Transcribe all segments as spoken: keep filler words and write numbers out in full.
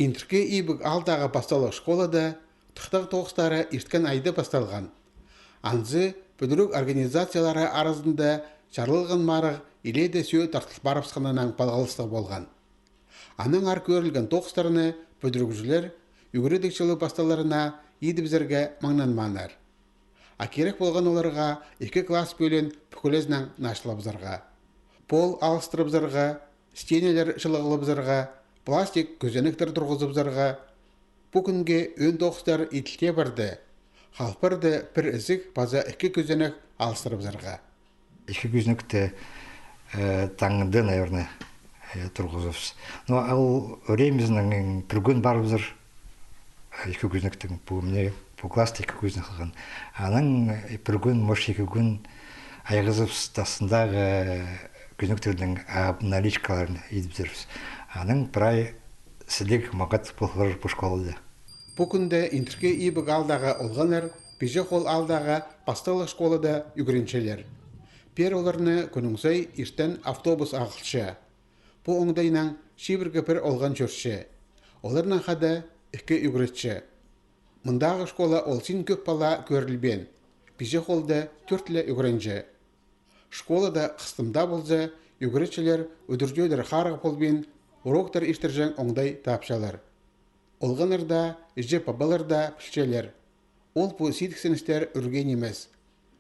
Индіркі Ибіг аалдағы пасталығ школада тыхтағ тоғыстары ирткен айда пасталған. Анзы пӱдіріг организациялары аразында чарлалған марығ илееде сӧӧ тартыл парыбысханнаң палғалыстығ полған. Аннаңар кӧрілген тоғыстарны пӱдірігҷілер ӱгредіг чылы пасталарына идібізерге маңнанмааннар. А кирек полған оларға ікі класс пӧлиин пӱкӱлезінең наачылабызарға. Пол алыстырыбызарға, стенелер чылығлабызарға, пластик кӧзенектер турғызыбызарға. Пу кӱнге ӧӧн тоғыстар иділте парды. Халпарды пір ізіг паза ікі кӧзенек алыстырыбызарға. Ікі кӧзенекті, э, таңда, наверное, э, турғызыбыс. Но ол времязынаң пір кӱн парыбызар, э, ікі кӧзенектің, пу, міне, пу класста ікі кӧзенек салған. Анаң, э, пір кӱн, может, ікі кӱн айғазыбыс тастындағы, э, кӧзенектернің обналичкаларын идібізербіс. Анаң прай сіліг маңат полар пу школада. Пу кӱнде Индіркі Ибіг аалдағы олғаннар Пиҷе Хол аалдағы пасталығ школада ӱгренчелер. Пеер оларны кӱннің сай иртен автобус ағылча. Пу оңдайнаң чибіргі пір олған чӧрче. Оларнаң хада ікі ӱгретчі. Мындағы школа ол син кӧп пала кӧрілбеен. Пиҷе Холда тӧрт ле ӱгренҷі. Школада хыстым даа полза, ӱгретчілер удур-тӧдір харығ полбин, уроктар иртірҷең оңдай тапчалар. Олғаннар даа, іҷе-пабалар даа пілчелер: ол пу сидіксіністер ӱрге нимес.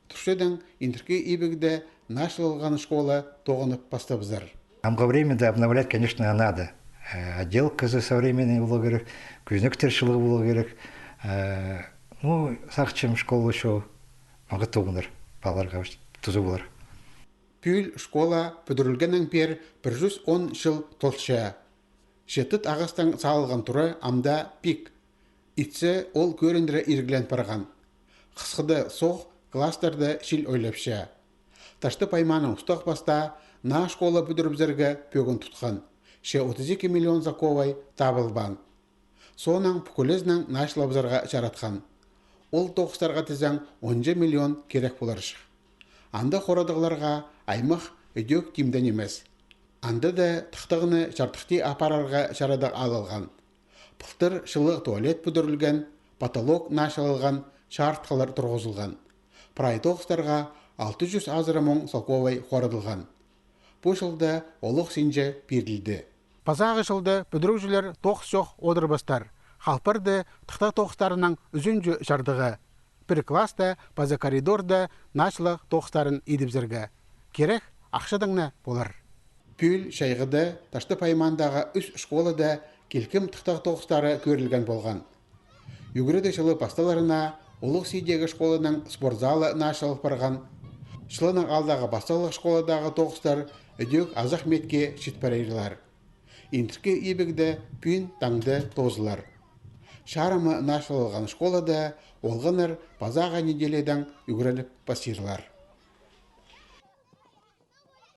Турчадаң Индіркі Ибігде наачылалған школа тоғынып пастабызар. Амғы времяда обновлять, конечно, надо. Э, отделказы современный полу кирек, кӧзенектер чылығ полу кирек. Э, ну, сағынчам, школа ещё маңат тоғынар, палаларға туза полар. Пӱӱл школа пӱдірілгеннең пеер пір чӱс он чыл толча. Чиит ағастаң салылған тура ам даа пик. Итсе, ол кӧріндіре ирглен парған. Хысхыда соох класстарда чил ойлапча. Таштып Аймааның устағ пастаа наа школа пӱдірібізерге пӧгін тутхан. Че отыс ікі миллион за ковай табылбаан. Соонаң пӱкӱлезінең наачылабызарға чаратхан. Ол тоғыстарға тізең он читі миллион кирек поларҷых. Анда хорадығларға аймах ідӧк тимде нимес. Анда даа тыхтағны чардыхти апарарға чарадығ алылған. Пылтыр чылығ туалет пӱдірілген, потолок наачылалған, чарытхылар турғызылған. Прай тоғыстарға алты чӱс азыра муң салковай хорадылған. Пу чылда олох синҷе пирілді. Пазағы чылда пӱдірігҷілер тоғыс чох одырбастар. Халпарды тыхтағ тоғыстарының ӱзінҷі чардығы. Пір класста паза коридорда наачылығ тоғыстарын идібізерге кирек ахчадаң на полар. Пӱӱл чайғыда Таштып Аймаандағы ӱс школада килкім тыхтағ тоғыстары кӧрілген полған. Ӱгредіг чылы пасталарына Улуғ Сидегі школаның спортзалы наачылал парған. Чыланаң аалдағы пасталығ школадағы тоғыстар ідӧк азах миитке чит парирлар. Индіркі Ибігде пӱӱн таңда тоозылар. Чарымы наачылалған школада олғаннар пазағы неделядаң ӱгреніп пастирлар.